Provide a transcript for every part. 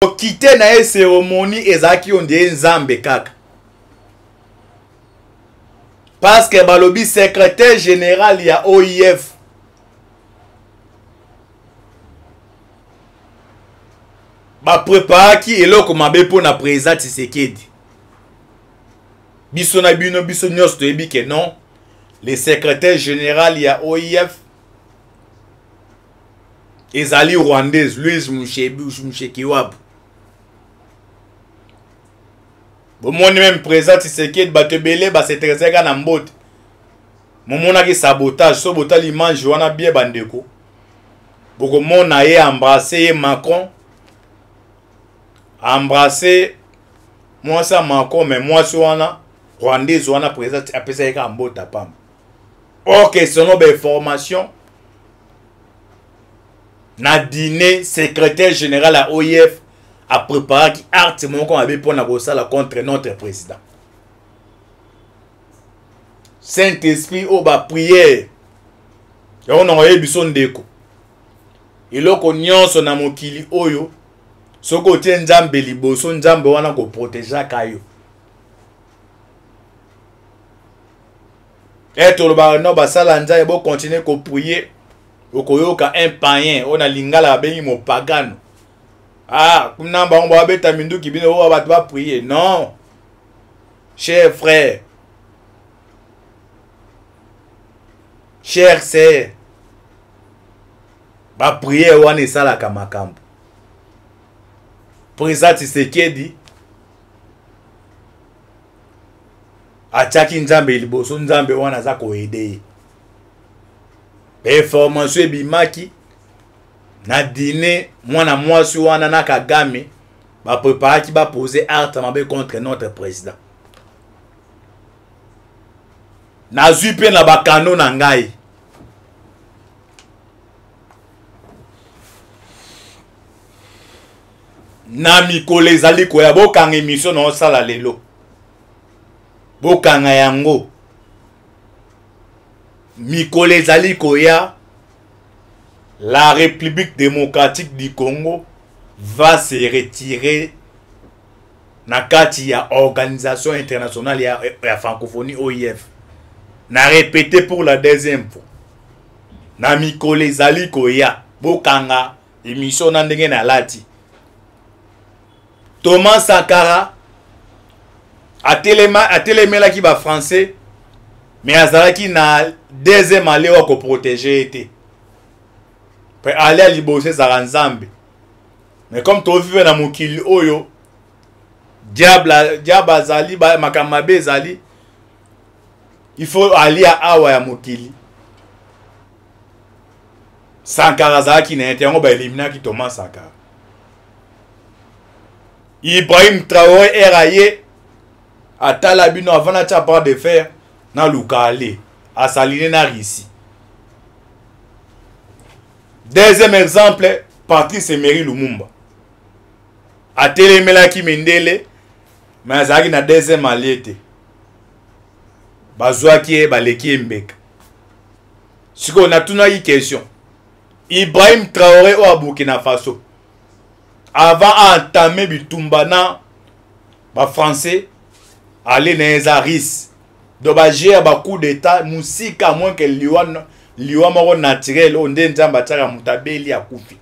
Kokite na ye cérémonie ezalaki yo nde Nzambe kaka. Parce que balobi secrétaire général ya OIF bapreparaki eloko mabe mpo na président Tshisekedi. Biso na bino, biso nyonso toyebi ke non, le secrétaire général ya OIF ezali rwandaise Louise Mushekiwabo. Bomoni meme président Tshisekedi bato ebele basinteresaka na mbote. Momonaki sabotage, so botali image wana bien bandeko. Bokomona ye embrasser ye Macron. Embrasser mwasi ya Macron, mais mwasi wana rwandaise wana président apesaki kaka mbota pamba. Ok, selon ba information na dîner secrétaire général ya OIF a préparaki acte moko mabe mpona kosala contre notre président. Saint-Esprit oyo ba prière yango na oyebi biso ndeko, eloko nyonso na mokili oyo soki otie Nzambe liboso, Nzambe wana koprotegeaka yo. E tolobaka no basala Nzambe bo continuer ko prier, okoyoka un païen oyo na lingala babengi mopagano. Ah, kuna bango babeta minduki bino oyo bato ba prier. Non, cher frère, cher sœur, ba prière wana esalaka makambo. Président Tshisekedi atiaki Nzambe liboso, Nzambe wana aza koede ye. Information ebimaki na dîner, mwana mwasi wana na Kagame bapreparaki bapose acte mabe contre notre président. Nazwi mpe na bakano na ngai. Na mikolo ezali koya, bokanga émission na osala lelo, bokanga yango. Mikolo ezali koya, la République démocratique du Congo va se retirer na kati ya organisation internationale ya francophonie OIF. Na répété pour la deuxième fois, na mikolo ezali koya, bokanga émission na ndenge nalati. Thomas Sankara atelemelaki ba français, mais azalaki na deuxième aller wa ko protéger ye te. Pe aller ya liboso ezalaka Nzambe. Mais comme tovivre na mokili oyo diable, diable azali, makambo mabe ezali, il faut alia awa ya mokili. Sankara azalaki na ye te, yango baeliminaki Thomas Sankara. Ibrahim Traoré era ye atala bino avant natia bras de fer na luka ale asaline na Russie. Deuxième exemple, Patrice Emery Lumumba atelemelaki mindele, mais azalaki na deuxième allié te, bazwaki ye baleki ye mbeka. Sikoyo natunaki question, Ibrahim Traoré oyo ya Burkina Faso avant a entamer bitumba na ba français, ale na ye eza russe, donc ba jeu ya ba coup d'état musika, moins que liwa, liwa moko naturel oyo nde Nzambe atiaka moto abeli akufi.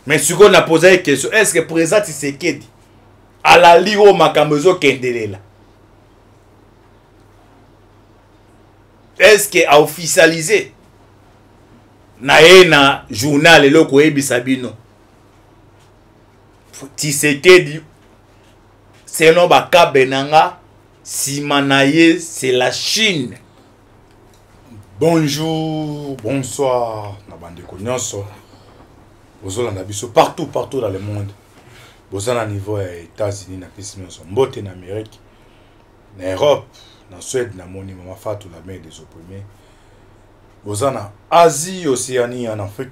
Mais sikoyo na posa ye question, est ce que président Tshisekedi alali oyo makambo ezokendelela? Est ce que aofficialise na ye na journal eloko koyebisa bino Tshisekedi selon bakabe na nga nsima na ye c'est la Chine. Bonjour, bonsoir na bandeko nyonso bozolanda biso partout, partout dans le monde. Boza na niveau ya États-Unis, na pesi nyonso mbote, na Amérique, na Europe, na Suède, namoni mama Fatou, la mère des opprimés. Boza na Asie, Océanie, en Afrique,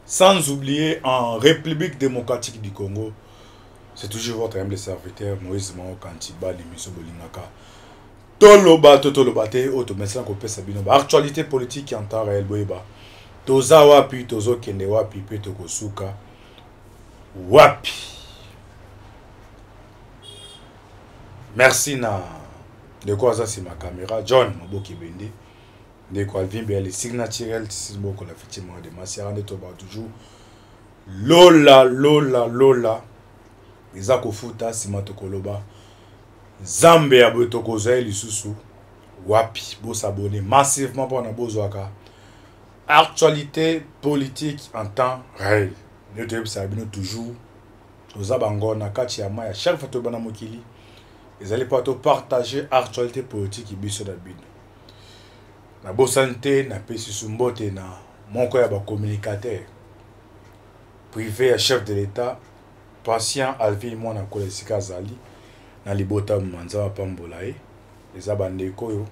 sans oublier en République démocratique du Congo. C'est toujours votre humble serviteur Moïse Mao Kantiba, l'émission Bolingaka toloba to toloba te, oyo tomesana kopesa bino ba actualité politique en temps réel. Boyeba toza wapi, tozokende wapi mpe tokosuka. Wapi. Merci na ndeko aza nsima camera John Maboki Bende, ndeko Alvin Beyali signaturel Tisiboko la fitima de Masiara nde toba toujours lola lola lola eza kofuta nsima tokoloba Nzambe ya boye tokozwa ye lisusu wapi. Bosabone massivement mpona bozwaka actualité politique en temps réel. Nde toyebisaka bino toujours, toza bango na kati ya mai ya chaque fois toyeba na mokili ezali mpo topartage actualité politique biso na bino. Nabosani te, napesi su mbote na moko ya bacommunicateur privé ya chef de l'État, Patient Alvin Mwana Kola, esika azali na libota manza bapambola ye. Eza bandeko oyo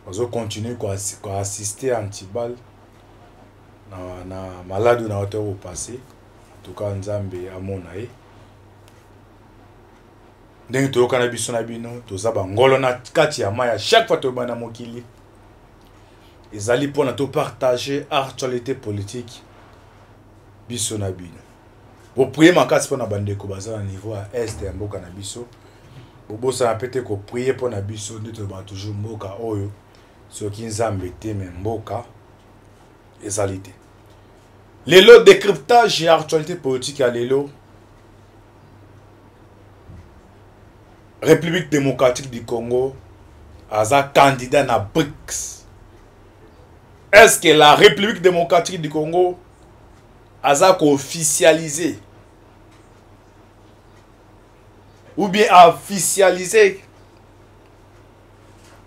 bazocontinue koassiste Antibal na malade oyo na wata kopasse. En tout cas Nzambe amona ye. Ndenge toyokana biso na bino, toza bangolo na kati ya mai ya chaque fois toyeba na mokili ezali mpona topartage actualité politique biso na bino. Boprie makasi mpona bandeko baza na niveau ya est ya mboka na biso. Bobosana mpe te koprie mpona biso. Nde tolobaka toujours, mboka oyo soki Nzambe te, me mboka ezali te. Lelo décryptage ya actualité politique ya lelo: République démocratique du Congo aza candidat na BRICS. Est-ce que la République démocratique du Congo aza koofficialiser ou bien officialiser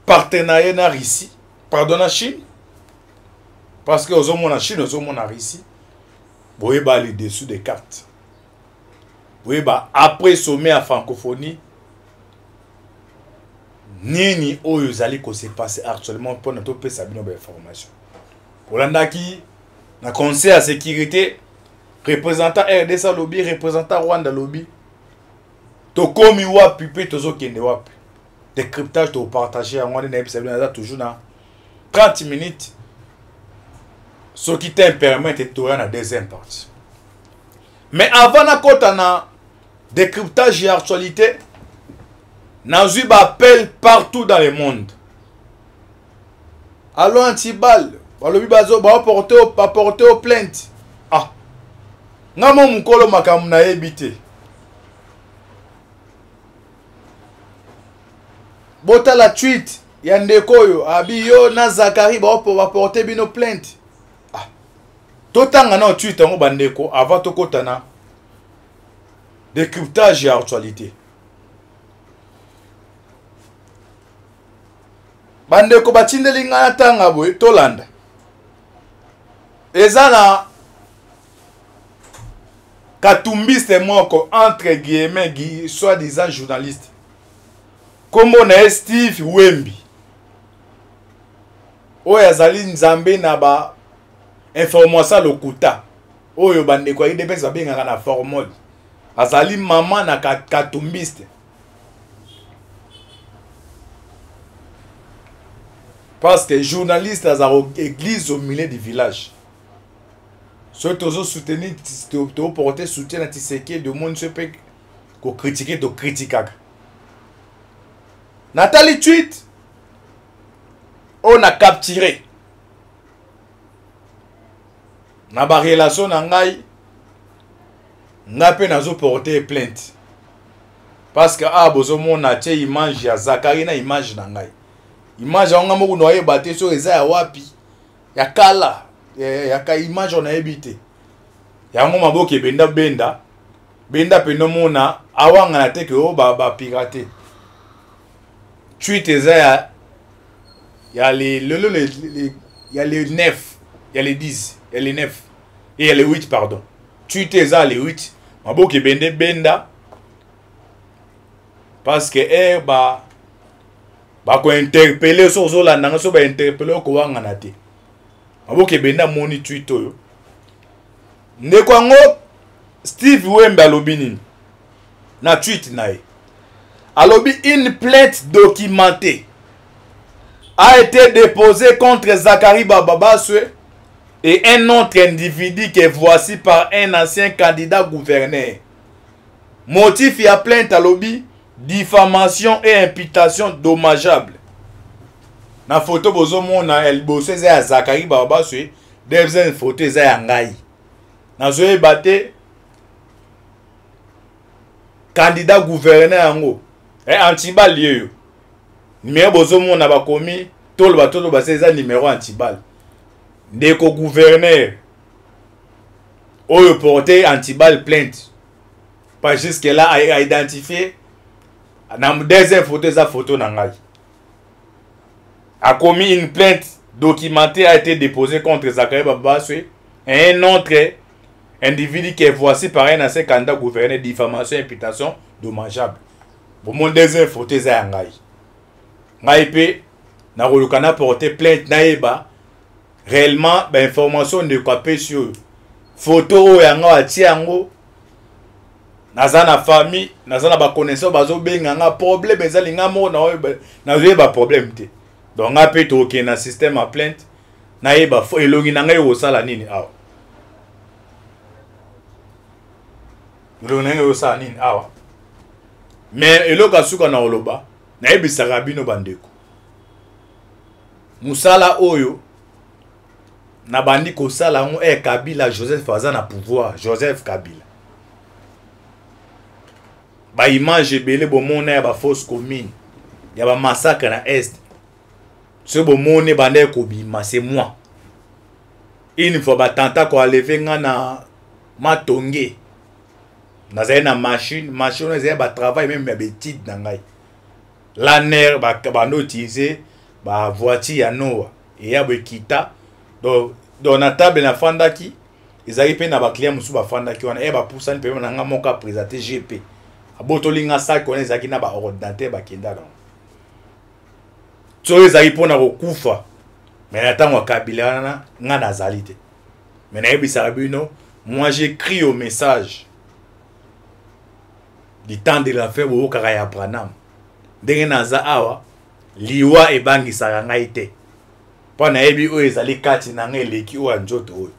partenariat na Russie, pardon, na Chine? Parce que ozomona Chine, ozomona Russie, boyeba les dessous des cartes. Boyeba après sommet ya francophonie nini oyo ezali kose passer actuellement mpona topesa bino bainformation. Olandaki na conseil ya sécurité, représentant RDC alobi, représentant Rwanda alobi. Tokomi wapi mpe tozokende wapi? Décryptage topartage yango nde nayebisa bino. Naza toujours na 30 minutes, soki te permettre toya na deuxième partie. Mais avant nakota na décryptage ya actualité, nazwi baappel partout dans le monde. Allo Antibal, balobi baporte baporte o plainte. Ah, nga mo mokolo makambo nayebi te. Botala tweet ya ndeko oyo abi yo na Zakari baporte bino plainte. Ah, totanga na tweet yango bandeko avant tokota na décryptage ya actualité. Bandeko batindeli ngai natanga boye, tolanda. Eza na katumbiste moko, entre guillemets, soi-disant journaliste, nkombo na ye Steve Wembi, oyo azali nzambe na ba information lokuta oyo bandeko ya UDPS babengaka na formol. Azali mama na katumbiste, parce que journaliste azala église au milieu du village. Soki tozosoutenir, toporte soutien na Tshisekedi, omoni so mpe kokritike, tokritikaka. Natali tweet oyo na capturé na barelation na ngai, ngai mpe nazoporte plainte, parce que awa bozomona atie image ya Zakari na image na ngai. Image yango nga moko nayeba te soki eza ya wapi, ya kala ya ka image oyo nayebi te yango. Maboke ebenda benda benda pene, omona awangana te ke oyo bapirate tweet eza ya le lelo le, ya le 9, ya le 10, ya le 9 et ya le 8, pardon. Tweet eza le 8. Maboke ebende benda parce que ere ba bakointerpele soki ozolanda nga, soki bainterpele okowangana te. Maboke ebende amoni tweet oyo ndeko yango Steve Wembe alobi nini na tweet na ye. Alobi: "Une plainte documentée a été déposée contre Zacharie Bababaswe." Et un autre individu que voici par un ancien candidat gouverneur. Motif ya plainte alobi diffamation et imputation dommageable. Na photo bozomona ya liboso eza ya Zakari Babaswe, deuxième photo eza ya ngai. Nazoyeba te candidat gouverneur yango eh, antibal yeyo numero bozomona bakomi toloba toloba se eza numero antibal ndeko gouverneur oyo porte antibal plainte pas jusque là a identifié na deuxième photo eza photo na ngai akomi une plainte documentée a été déposée contre Zakaria Babaswe et un autre individu qui est voici par un ancien candidat gouverneur diffamation imputation dommageable bomoni deuxième photo eza ya ngai ngai mpe nakoluka na porter plainte nayeba réellement bainformation ndeko apesi oyo photo oyo yango atie yango naza na famille naza na baconnaissance bazobenga nga problème ezali nga moko nazoyeba problème te donc nga mpe tokokende na système ya plainte nayeba elongi na ngai ekosala nini awa elongi na ngai ekosala nini awa mais eloko ya suka na koloba nayebisaka bino bandeko mosala oyo nabandi kosala yango e kabila joseph aza na pouvoir joseph kabila baimage ebele bomona ya bafausse commune ya bamassacre na est soki bomoni ebanda ekobima c'est moi une fois batanta koaleve nga na matonge nazali na machine machine oyo ezali batravail meme ya baetide na ngai laner bando utilize bavoiture ya noa eya boye ekita donc donc na table nafandaki ezalaki mpe na baclient mosusu bafandaki wana e bapusani pembe na ngai moko apresente gp abotoli nga saki wana ezalaki na baordinateur bakenda nango soki ezalaki mpo na kokufa me na ntango ya kabila wana nga nazali te me nayebisaka bino moi j'écris au message du temps de la fin boyokaka ya branam ndenge naza awa liwa ebangisaka ngai te mpo nayebi oyo ezali kati na ngai eleki oyo ya nzoto oyo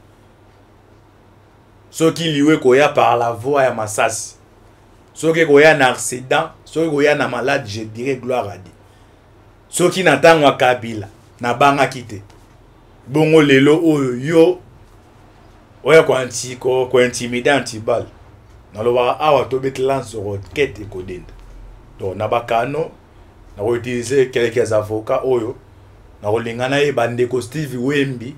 soki liwa ekoya par la voie ya masasi soki ekoya na accident soki ekoya na malade je dirais gloire à Dieu soki na ntango ya kabila nabangaki te bongo lelo oyo yo oya kointimide antibal nalobaka awa tobeti lance roquette ekodenda donc na bakano nakoutilize quelques avocats oyo nakolinga nayeba ndeko steve wembi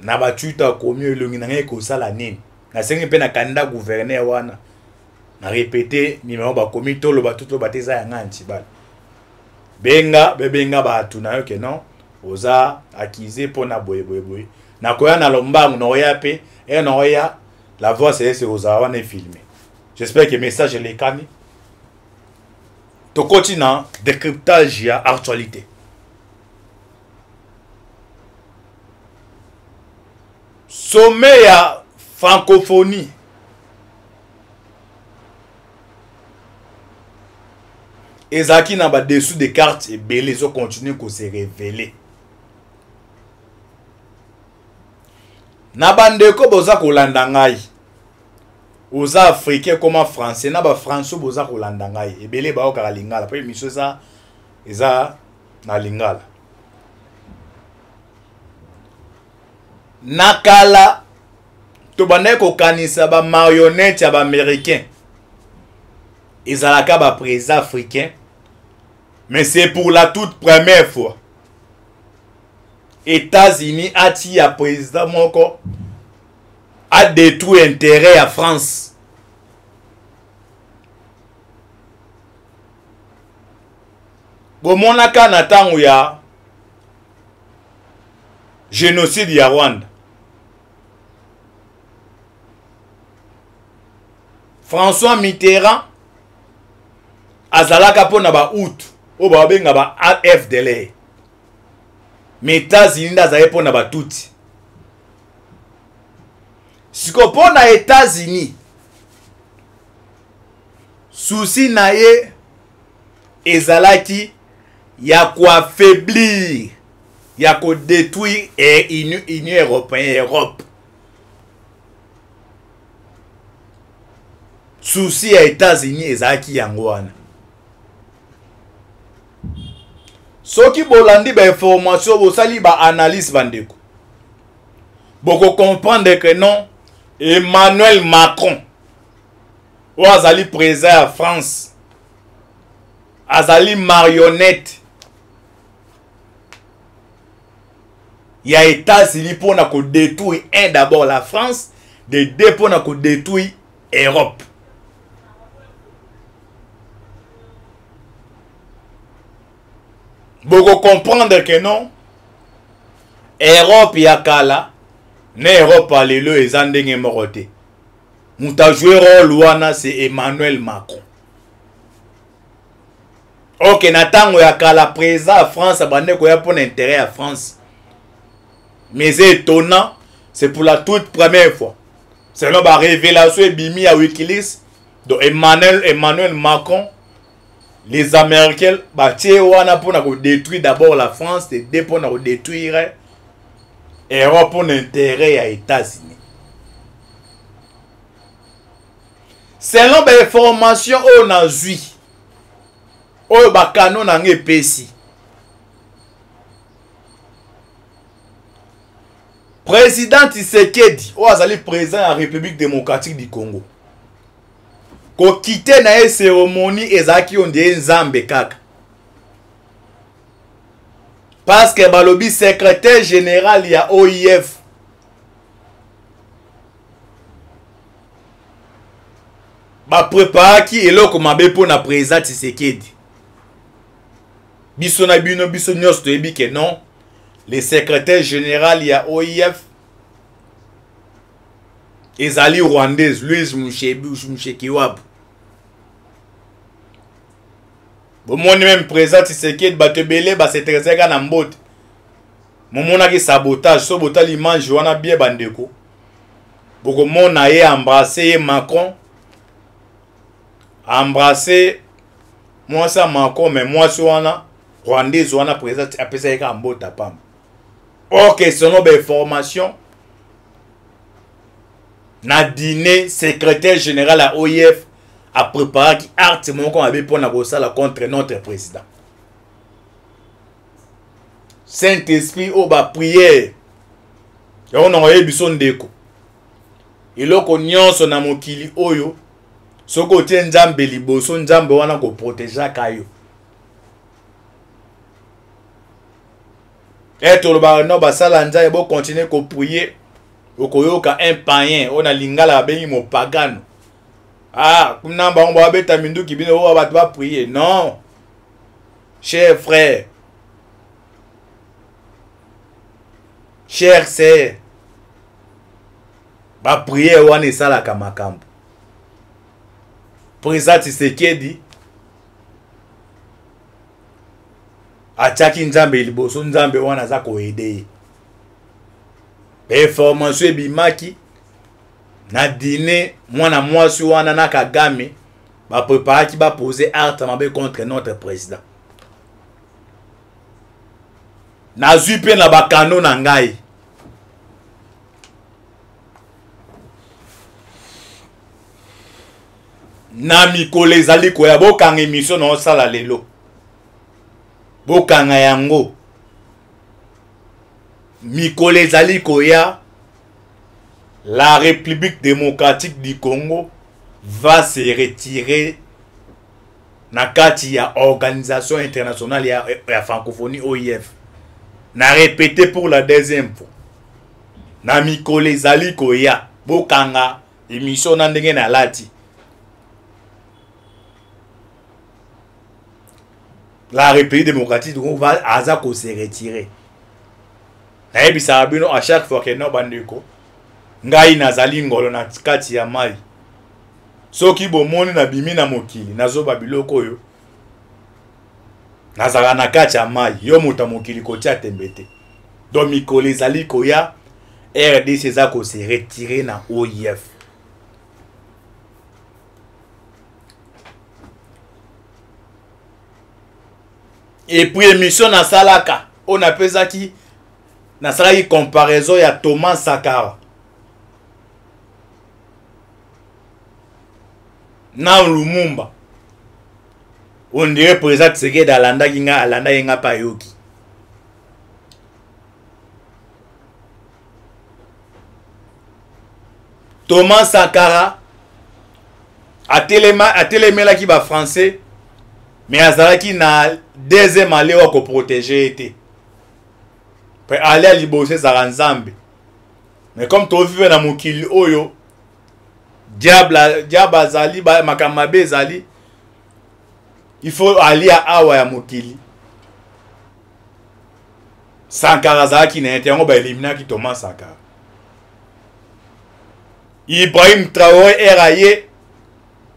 na batwite akomi elongi na ngai ekosala nini nasengi mpe na kanda gouverneur wana na repete nimero bakomi toloba to toloba te eza ya ngai antibal benga bebenga bato na yo ke non oza accuse mpo na boye boye boye nakoya na lombangu nakoya mpe e nakoya la voix céleste kozala wana efilme j'espère que message elekani tokoti na décryptage ya actualité sommet ya francophonie ezalaki na badessous de carte ebele ezocontinue kose révéler na bandeko boza kolanda ngai oza africain koma français na bafrançais boza kolanda ngai ebele bayokaka lingala mpo emission eza eza na lingala na kala tobandaki kokanisa bamarionnette ya baaméricain ezalaka baprésident africain mais c'est pour la toute première fois états-unis atiya président moko adétruit intérêt ya france bomonaka na ntango ya génocide ya rwanda françois mitterrand azalaka mpo na bahutu oyo babenga ba afdlr mais états-unis nde azalaki mpo na batutsi sikoyo mpo na états-unis susi na ye ezalaki ya koaffaiblir ya kodétruire Union européenne, Europe. Souci ya États-Unis ezalaki yango wana. Soki bolandi bainformation, bosali baanalyse, bandeko, bokocomprendre que non, Emmanuel Macron oyo azali président ya France azali marionnette ya États-Unis mpona kodétruire, un, d'abord la France, de deux, mpona kodétruire Europe. Bokocomprendre que non, Europe ya kala na Europe ya lelo eza ndenge moko te. Moto ajoue rôle wana, c'est Emmanuel Macron. Ok, na ntango ya kala, président ya France abandi koya mpona intérêt ya France, mais c'est étonnant, c'est pour la toute première fois, selon barévélation ebimi ya Wikileaks. Donc Emmanuel Macron, les Américains batie wana mpona kodétruire d'abord la France, et deux, mpona kodétruire Europe mpona intérêt ya États-Unis. Selon bainformation oyo nazwi, oyo bakano na nga epesi, président Tshisekedi oyo azali président ya République démocratique du Congo, kokite na ye cérémonie ezalaki yo nde Nzambe kaka, parce que balobi secrétaire général ya OIF bapreparaki eloko mabe mpo na président Tshisekedi. Biso na bino, biso nyonso toyebi ke non, le secrétaire général ya OIF ezali Rwandaise Louise Mushikiwabo. Bomoni même président Tshisekedi, bato ebele basetreseka na mbote, momonaki sabotage. So botali image wana bien, bandeko, bokomona ye embrasse ye, Macron embrasse mwasi ya Macron, mais mwasi wana rwandaise wana, président apesaki kaka mbota pamba. Ok, selon bainformation, na dîner, secrétaire général ya OIF apréparaki acte moko mabe mpona kosala contre notre président. Saint Esprit oyo baprière yango na koyebi biso, ndeko, eloko nyonso na mokili oyo, soki otie Nzambe liboso, Nzambe wana koprotegeaka yo. E tolobaka no, basala Nzambe, bokontinue koprier. Okoyoka un païen oyo na lingala babengi mopagano: "Ah, kuna bango babeta minduki, bino oyo bato baprier." Non, cher frère, cher sœur, baprière wana esalaka makambo. Président Tshisekedi atiaki Nzambe liboso, Nzambe wana aza koaider ye. Bainformation ebimaki na dîner, mwana mwasi wana na Kagame bapreparaki bapose acte mabe contre notre président. Nazwi mpe na bakano na ngai, na mikolo ezali koya, bokanga émission na osala lelo, bokanga yango. Mikolo ezali koya, la République démocratique du Congo va se retirer na kati ya Organisation internationale ya francophonie, OIF. Na répété pour la deuxième fois, na mikolo ezali koya, bokanga émission na ndenge nalati, la République démocratique du Congo va aza kose retirer. Nayebisaka bino à chaque fois ke no, bandeko, ngai nazali ngolo na kati ya mai. Soki bomoni nabimi na mokili, nazoba biloko oyo, nazalaka na kati ya mai. Yo moto ya mokili, kotia tembe te. Donc mikolo ezali koya, RDC eza kose retirer na OIF. Et puis émission nasalaka oyo napesaki Nasalaki comparaison ya Thomas Sankara na Lumumba. On dirait président Tshisekedi alandaki nga, alandaki nga mpe ayoki. Thomas Sankara atelemelaki ba français mais azalaki na deuxième aller oyo akoprotege ye te. Mpe ale ya liboso ezalaka Nzambe. Mais comme tovive na mokili oyo diable, diable azali, makambo mabe ezali, il faut alia awa ya mokili. Sankara azalaki na ye te, yango baeliminaki Thomas Sankara. Ibrahim Traoré era ye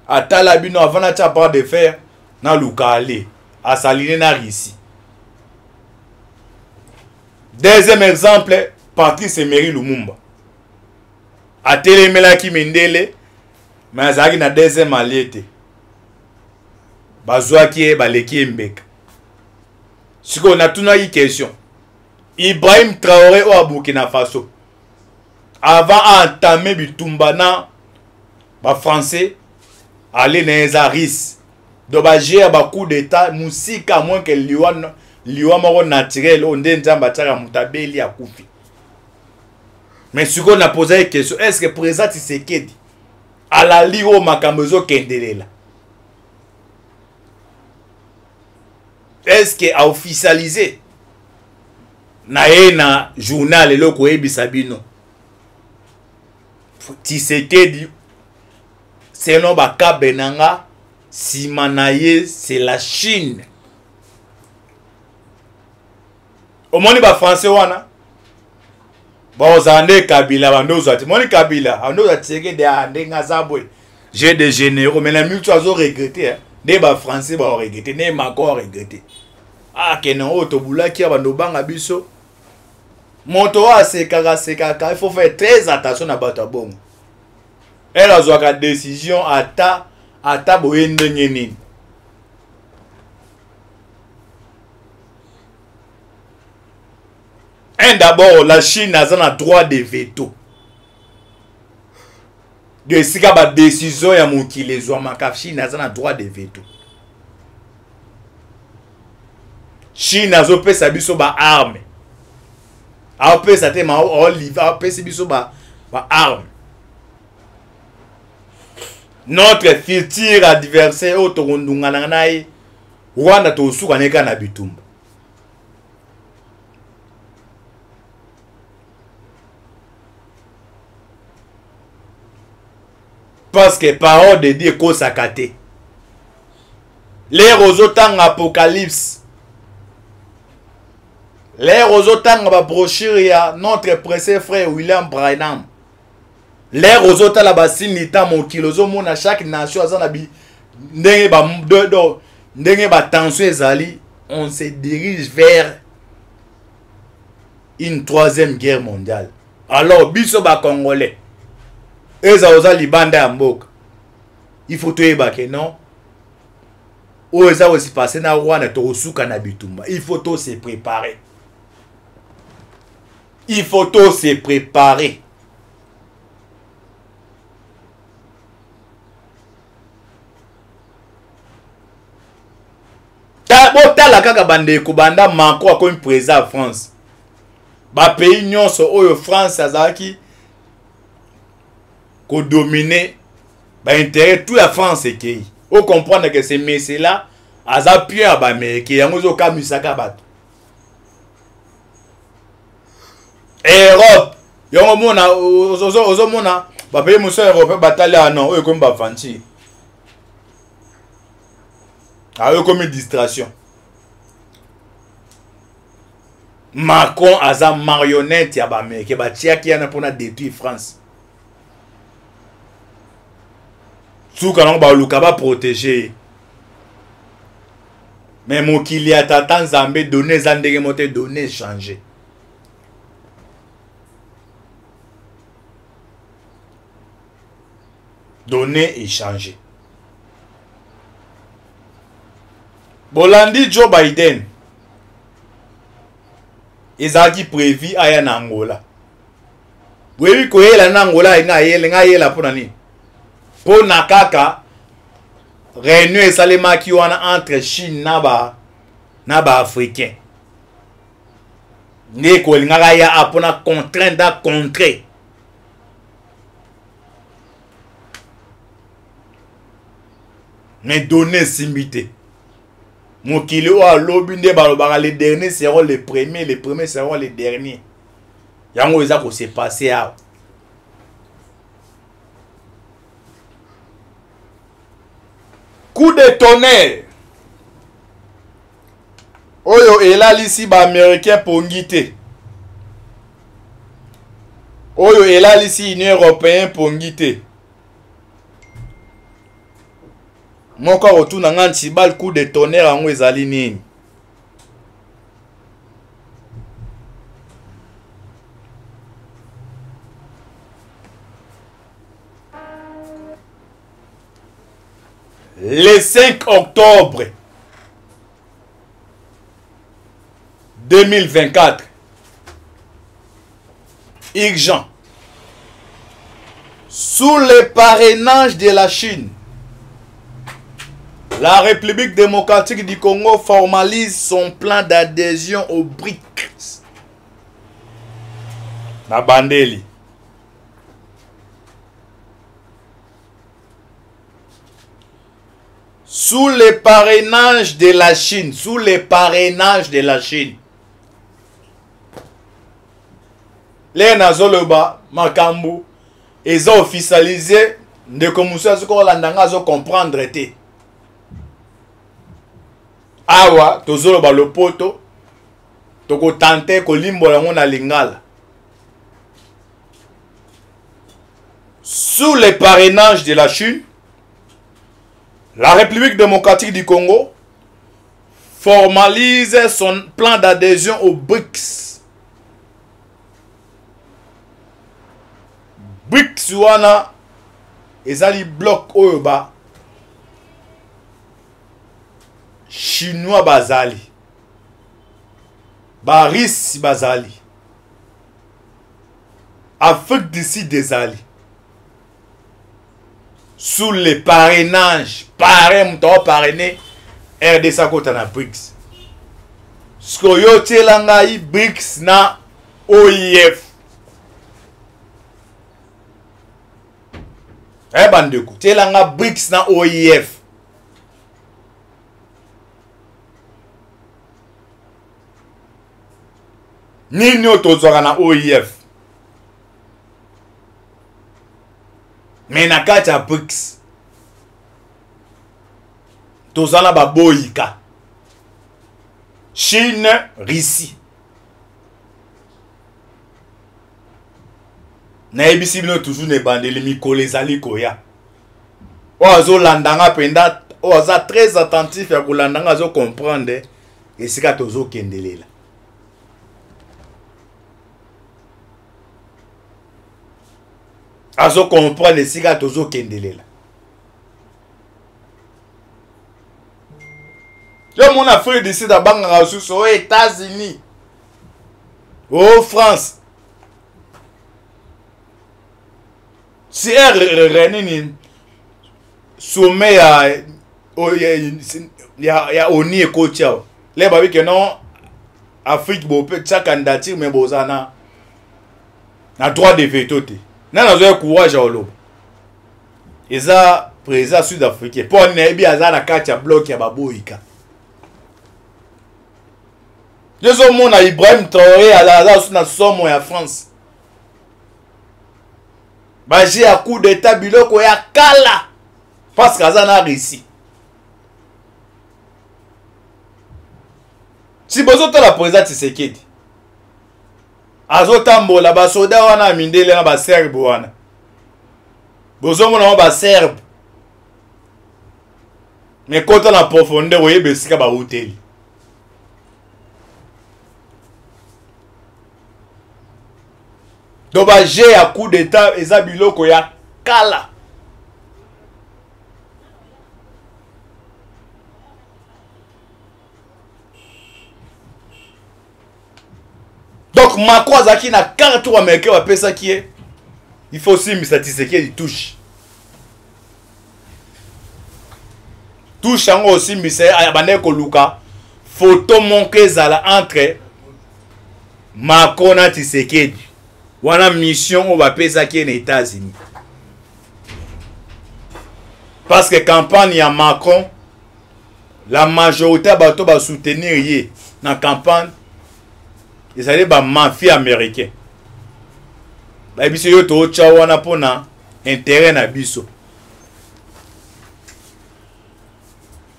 atala bino avant natia bras de fer naluka ale asaline na Russie. Deuxième exemple, Patrice Emery Lumumba atelemelaki mindele mais azalaki na deuxième allié te, bazwaki ye baleki ye mbeka. Sikoyo natunaki question, Ibrahim Traoré oyo ya Burkina Faso avant a entamer bitumba na ba français, ale na ye eza russe, donc ba jeu ya ba coup d'état musika moins que liwa, liwa moko naturel oyo nde Nzambe atiaka moto abeli akufi. Mais sikoyo na poza ye question, est-ce que président Tshisekedi alali oyo makambo ezokendelela? Est-ce que a officialisé na ye na journal eloko koyebisa bino Tshisekedi selon bakabe na nga nsima na ye c'est la Chine. Omoni ba français wana bazala nde Kabila bando ozwa te. Omoni Kabila ando ozwa Tshisekedi a ndenge aza boye, j'ai des généraux, mais na minute azo regretter nde ba français ba regretter, nde Macron regretter. Ah kene oyo tobulaki ya bando banga biso. Moto oyo asekaka asekaka, il faut faire très attention na bato ya bongo. Elle azwaka décision ata ata boye ndenge nini. Un d'abord, la Chine a un droit de veto. De esika ba décision ya mokili ezwamaka, Chine aza na droit de veto. Chine azopesa biso ba armes. Aopesa te ma olive, aopesi biso ba ba armes. Notre futur adversaire oyo tokondungana na ye Rwanda, tosuka na ye kaka na bitumba. Parce que parole de Dieu ekosaka te. Lere ozotanga Apocalypse, lere ozotanga ba brochure ya notre précieux frère William Branham, lere ozotala ba signe ta mokili, ozomona chaque nation aza na bi ndenge ba do, do, ndenge ba tension ezali, on se dirige vers une troisième guerre mondiale. Alors biso ba Congolais eza oza libanda ya mboka, il faut toyeba ke non, oyo eza kosi passer na Rwanda, tokosuka na bitumba. Il faut to se préparer, il faut to se préparer. Botala kaka bandeko, banda Macron akomi président ya France, ba pays nyonso oyo France azalaki kodominer ba intérêt tout ya France ekei. O comprendre que ce monsieur là aza pion ya ba américain, yango ezokamisaka bato. Europe yango mona ozomona ba pays mosusu ya européen batali ah non, oyo ekomi ba aventure, ah oyo ekomi distraction. Macron aza marionnette ya ba américain, batiaki yana mpona détruire France. Suka nango baluka ba protéger ye. Mais mokili ya tata Nzambe donné eza ndenge moko te, donné changer. Donné échanger. Bolandi Joe Biden. Ezalaki prévu aya na Angola. Boyebi koyela na Angola nga ayele nga ayela mpo na nini? Mpo na kaka réunion esalemaki wana entre Chine na ba na ba africain nde kolingaka ya a mpo na contraindre a contrer mais donne esimbi te. Mokili oyo alobi nde balobaka le dernier seront le premier, le premier seront le dernier. Yango eza ko se passer awa. Coup de tonnerre oyo elalisi ba américain pongi te, oyo elalisi Union européenne pongi te. Moko akotuna nga Ntibal, coup de tonnerre yango ezali nini? Le 5 octobre 2024, urgent, sous le parrainage de la Chine, la République démocratique du Congo formalise son plan d'adhésion aux BRICS. Na bandeli. Sous le parrainage de la Chine, sous le parrainage de la Chine. Lè nazoloba makambo eza officialisé, ndeko mosusu azoki kolanda nga azo comprendre te. Awa tozoloba lopoto, tokotante kolimbola yango na lingala. Sous le parrainage de la Chine, la République démocratique du Congo formalise son plan d'adhésion aux BRICS. BRICS wana ezali bloc oyo ba chinois bazali, ba Russes bazali, Afrique du Sud ezali. Sous le parrainage, parrain moto ao parrainer RDC akota na BRICS. Sikoyo tiela ngai BRICS na OIF. Eh bandeko, tiela nga BRICS na OIF. Nini oyo tozwaka na OIF? Mais na kati ya BRICS toza na baboyika Chine, Russie. Nayebisi bino toujours na ebandeli, mikolo ezali koya. Oyo azolanda nga mpenza, oyo aza très attentif ya kolanda nga, azo comprendre esika tozokendelela. Azo comprendre esika tozokendelela. Yo mona Afrique du Sud abangaka lisusu o États-Unis, o France. Si R nini sommet ya ONU ekoti awa, le babi ke non Afrique bope tia candidature mais boza na droit de veto te. Nani azwa courage ya oloba? Eza président sud-africain mpo nayebi aza na kati ya bloc ya baboyika. Yo ozomona Ibrahim Traoré aza na somo ya France, baje ya coup d'état biloko ya kala parce que aza na Russie. Si bozotala président Tshisekedi azotambola basoda wana ya mindele na baserbe wana, bozomona ngo baserbe, mais kota na profondeur oyeba esika bawuteli. Donc ba jeu ya coup d'état eza biloko ya kala. Donc Macron azalaki na carte oyo américain bapesaki ye, il faut osimbisa Tshisekedi touche touche yango, osimbisa ye. Abandaki koluka photo moko ezala entre Macron na Tshisekedi wana, mission oyo bapesaki ye na États-Unis, parce que campagne ya Macron, la majorité ya bato basoutenir ye na campagne ezali bamafia américain. Bayebisi yo tootya wana mpona intérêt na biso.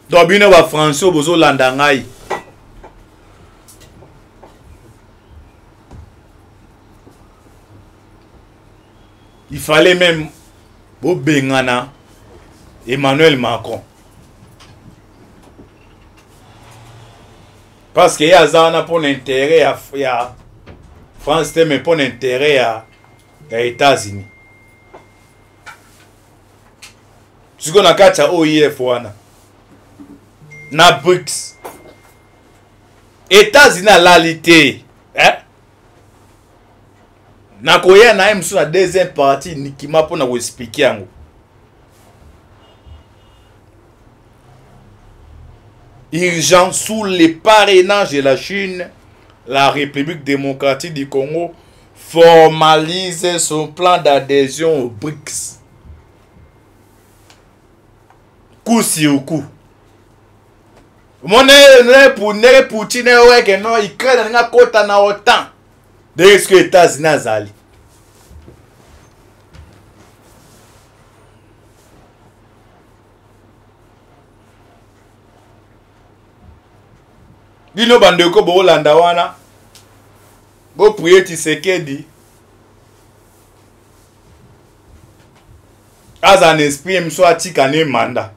Donc bino bafrançais oyo bozolanda ngai, il fallait même bobengana Emmanuel Macron, parce que ye aza wana mpona intérêt ya France te, mais mpona intérêt ya États-Unis. Sikoyo na kati ya OIF wana na BRICS, États-Unis alali te, eh? Nakoya na ye mosusu na deuxième partie nikima mpona koexplike yango. Urgent, sous le parrainage de la Chine, la République démocratique du Congo formalise son plan d'adhésion au BRICS. Coup sur coup. Omoni ndenge Poutine oyeke no Ukraine alingi akota na OTAN, ndenge soki États-Unis azali bino bandeko boolanda wana, boprie Tshisekedi aza na esprit mosusu, atika ne manda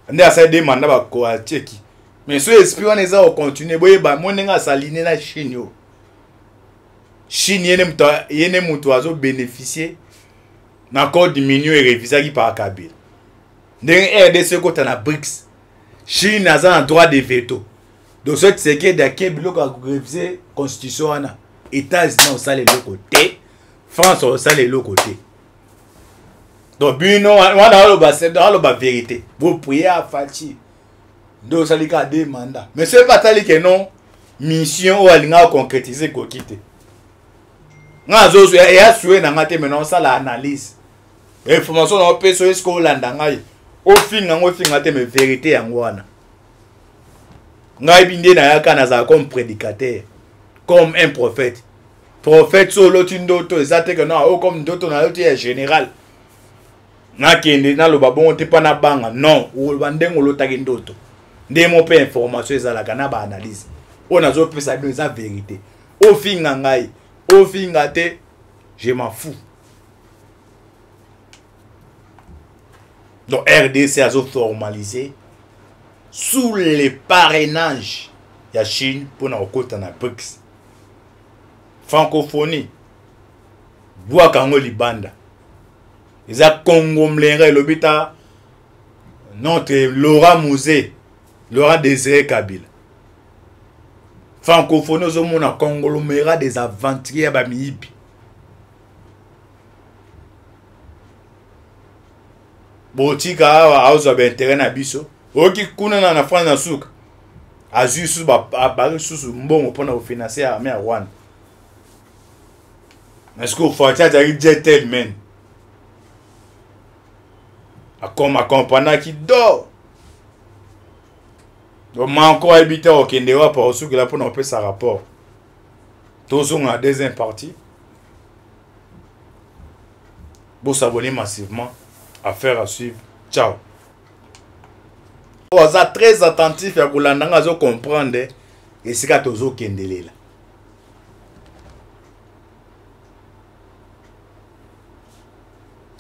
nde asali de manda bakoatieki, mais so esprit wana eza kocontinue, boyeba mo ndenge asaline na Chine oyo. Chine ye nde moto azobénéficie na code minier erevisaki par Kabila. Ndenge RDC ekota na BRICS, Chine aza na droit de veto. Donc soki Tshisekedi ake biloko ya korevise constitution wana, États-Unis osala eloko te, France osala eloko te. Donc bino wana aloba vérité, boprie afaci nde osali kaka de mandat, mais soki atali ke non, mission oyo alingaka concrétise ekoki te. Nga azozwa eya sue na nga te, mais naosala analyse, information na opesa oyo. Eske olanda ngai, ofinga ngo, ofinga te, mais vérité yango wana. Ngai bi nde nayaka, nazala comme prédicateur, comme un prophète. Prophète, so oloti ndoto, eza te ke non, oyo comme ndoto naloti ya général, nakende naloba bongo te mpa nabanga. Non, oloba ndenge olotaki ndoto, nde mo mpe information ezalaka na baanalyse oyo nazopesa bino eza vérité. Ofinga ngai, ofinga te, je m'en fous. Donc RDC azoformalise sous le parrainage ya Chine mpona kokota na BRICS. Francophonie, bwaka yango libanda, eza congomlera elobi ta notre Laurent Musée, Laurent Désiré Kabila. Francophonie ozomona conglomérat des aventuriers ya bamiyibi. Botika awa azwa baintérêt na biso. Oyoki kuna na France, na suka azwi lisusu abaki lisusu mbongo mpona kofinanse armée ya Rwanda. Mais ce que Fatshi azalaki gentleman, akompanaki do manko ayebi te okende wapi, akosukela mpona kopesa rapport. Tozonga na deuxième partie. Bosabonner massivement. Affaire à suivre. Ciao. Oyo aza très attentif ya kolanda nga azocomprendre esika tozokendelela.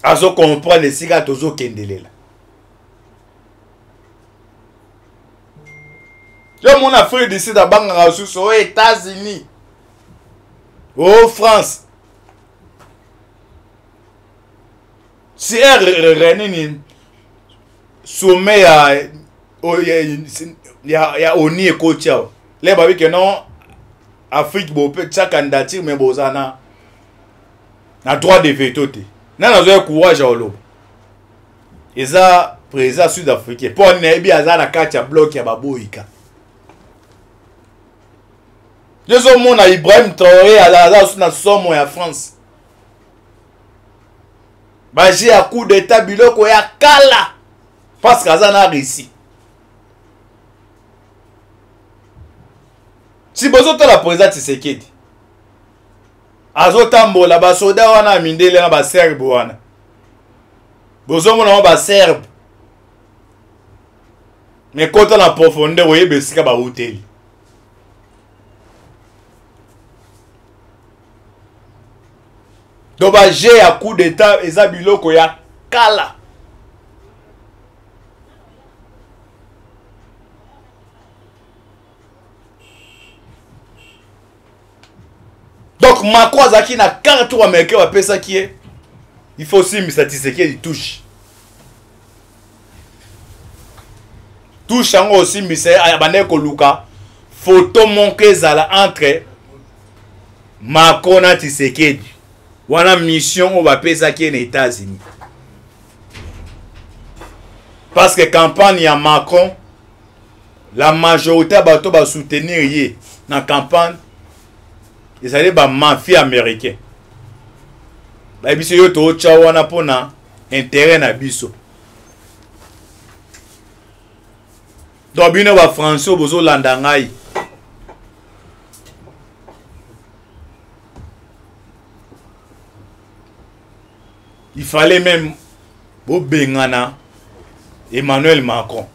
Azocomprendre esika tozokendelela. Yo mona Afrique du Sud abangaka susu o États-Unis, o France, si r nini, sommet ya ONU ekoti awa le babi ke non. Afrique bope tia candidature mais boza na na droit de veto te. Nani azwa courage ya koloba? Eza président sud africain mpo nayebi aza na kati ya bloc ya baboyika. Yozomona Ibrahim Traoré aza na somo ya France. Baje ya coup d'état biloko ya kala parce que aza na Russie. Si bozotala président Tshisekedi azotambola basoda wana ya mindele na baserbe wana, bozomona ngo baserbe mais kota na profondeur oyeba esika bawuteli. Donc ba jeu ya coup d'état eza biloko ya kala. Donc Macron azalaki na carte oyo américain bapesaki ye, il faut simbisa Tshisekedi touche. Touche yango osimbisa ye, abandaki koluka photo moko ezala entre Macron na Tshisekedi. Wana mission oyo bapesaki ye na États-Unis. Parce que campagne ya Macron, la majorité ya bato ba soutenir ye na campagne ezali ba mafia américain. Bayebisi yo totya wana mpona intérêt na biso. Donc bino ba français bozolanda ngai, il fallait même bobengana Emmanuel Macron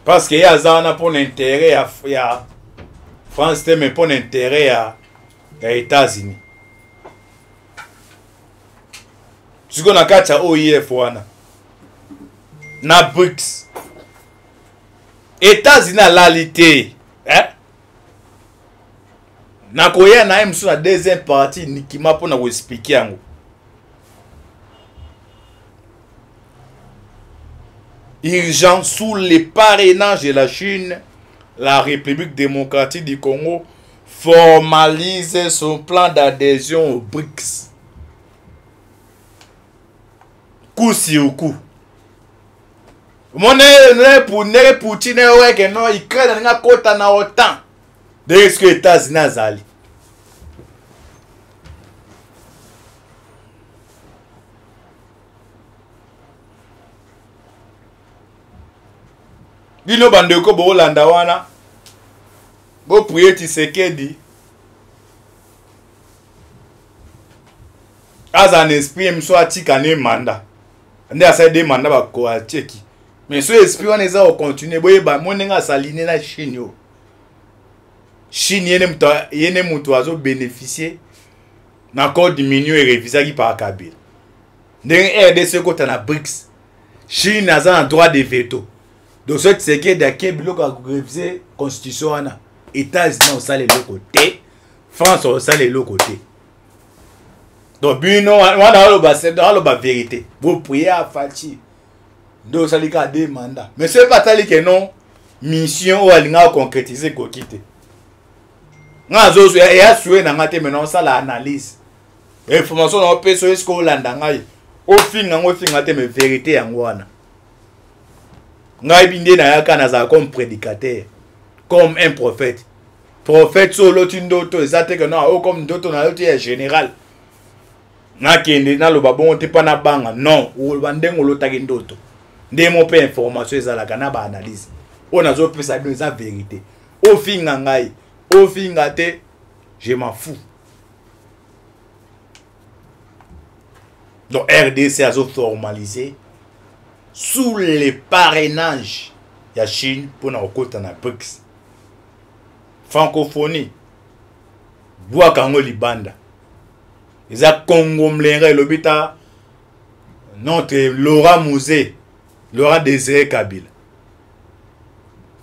parce que ye aza wana mpona intérêt ya France te, mais mpona intérêt ya États-Unis. Sikoyo na kati ya OIF wana na BRICS, États-Unis alali te, eh? Nakoya na ye mosusu na deuxième partie nikima mpona koexplike yango. Urgent, sous le parrainage de la Chine, la République démocratique du Congo formalise son plan d'adhésion au BRICS. Coup sur coup. Mone Poutine oyo no Ukraine alinga kota na OTAN. Ndenge sikoyo États-Unis azali. Bino bandeko bokolanda wana, boprie Tshisekedi aza na esprit miso atika ne manda nde asali de manda bako atieki, mais so esprit wana eza kocontinue, boyeba mo ndenge asaline na Chine. Oyo Chine ye ne moto azobénéficie na code minier erevisaki par Kabila. Ndenge RDC ekota na BRICS, Chine aza na droit de veto. Donc soki Tshisekedi ake biloko ya koreviser constitution wana, États-Unis osala eloko te, France osala eloko te. Donc bino wana aloba vérité, boprie afaci nde osali kaka deux mandats, mais soki batali ke non, mission oyo alingaka concrétiser ekoki te. Nga eya sue na nga te, mais naosala analyse, information na opesa oyo. Eske olanda ngai, ofinga ngo, ofinga te, mais vérité yango wana. Ngai bi nde nayaka, nazala comme prédicateur, comme un prophète. Prophète so oloti ndoto, eza te ke non, oyo comme ndoto naloti ya général, nakende naloba bongo te mpa nabanga. Non, oloba ndenge olotaki ndoto, nde mo mpe information ezalaka na baanalyse oyo nazopesa bino eza vérité. Ofinga ngai, ofinga te, je m'en fous. Donc RDC a formalisé sous le parrainage ya Chine mpona kokota na BRICS. Francophonie bwaka yango libanda, eza congomlera elobi ta notre Laurent Muse, Laurent Désiré Kabila.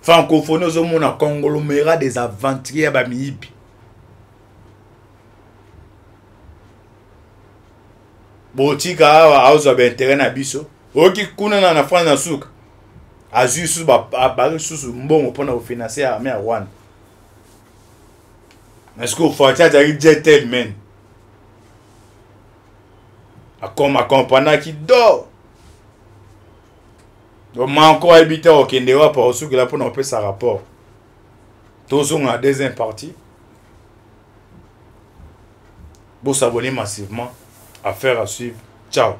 Francophonie ozomona conglomérat des aventuriers ya bamiyibi. Botika awa aozwa baintérêt na biso, oyoki kuna na France na suka. Azwi lisusu, abaki lisusu mbongo mpona kofinanse armée ya Rwanda. Mais sikoyo Fatshi azalaki gentleman, akompanaki do manko ayebi te okende wapi, akosukela mpona kopesa rapport. Tozonga na deuxième partie. Bosabonner massivement. Affaire à suivre. Ciao.